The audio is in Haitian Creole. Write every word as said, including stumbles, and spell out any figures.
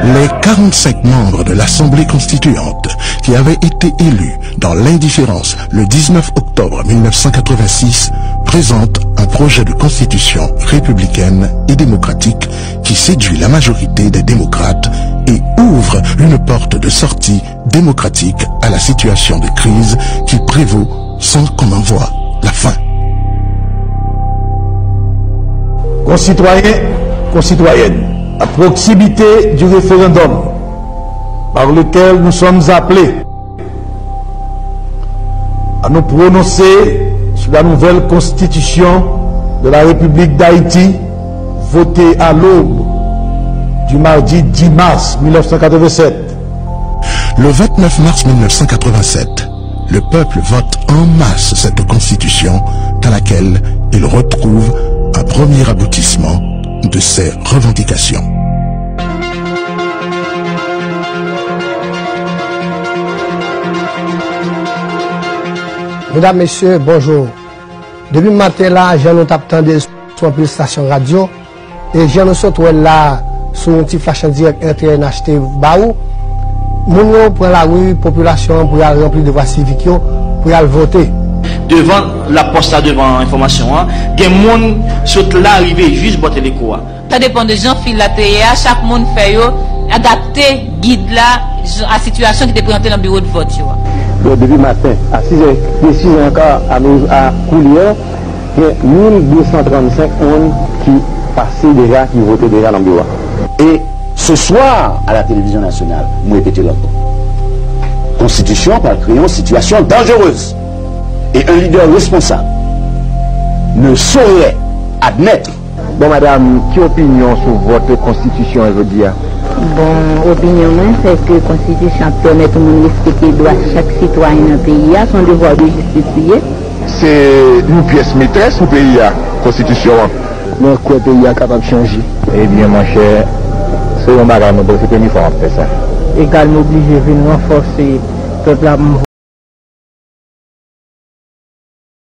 Les quarante-cinq membres de l'Assemblée constituante qui avaient été élus dans l'indifférence le dix-neuf octobre mille neuf cent quatre-vingt-six présentent un projet de constitution républicaine et démocratique qui séduit la majorité des démocrates et ouvre une porte de sortie démocratique à la situation de crise qui prévaut sans qu'on en voie la fin. Concitoyens, concitoyennes, à proximité du référendum par lequel nous sommes appelés à nous prononcer sur la nouvelle constitution de la République d'Haïti, votée à l'aube du mardi dix mars mille neuf cent quatre-vingt-sept. Le vingt-neuf mars mille neuf cent quatre-vingt-sept, le peuple vote en masse cette constitution dans laquelle il retrouve un premier aboutissement de ses revendications. Medam, mesye, bonjou. Depi maten la, jan nou t ap tande sou anpil estasyon radyo, e jan nou sot wè l la sou yon ti flash an dirèk R T N H T ba ou, moun yo pran lari, popilasyon an pou y al ranpli devwa sivik yo, pou y al vote. Devan lapòs la, devan enfòmasyon an, gen moun sot la rive jis bò Teleco a. Sa depann de jan fil la te ye a, chak moun fè yo adapte gid la jan, a sitiyasyon ki te prezante nan biwo de vòt yo a. Bon, depi maten, a sis è, de sis è ankò a, a koulye a, gen mil de san trannsenk moun ki pase deja, ki vote deja nan biwo a. Et ce soir, à la télévision nationale, m repete l ankò, konstitisyon an pral kreye yon sitiyasyon danjerez. Et un leader responsable ne saurait admettre. Bon, madam, ki opinyon w sou vòt konstitisyon an jodi a? Bon, opinyon mwen, se ke konstitisyon ap pèmèt yon moun respekte dwa chak sitwayen nan peyi a, se yon devwa de jistis li ye. Se yon pyès metrès pou peyi a, konstitisyon an. Mwen kwè peyi a kapab chanje. Ebyen, monchè, se yon bagay mwen, bon, se premye fwa m ap fè sa. Egal, m oblije vin ranfòse pèp la, m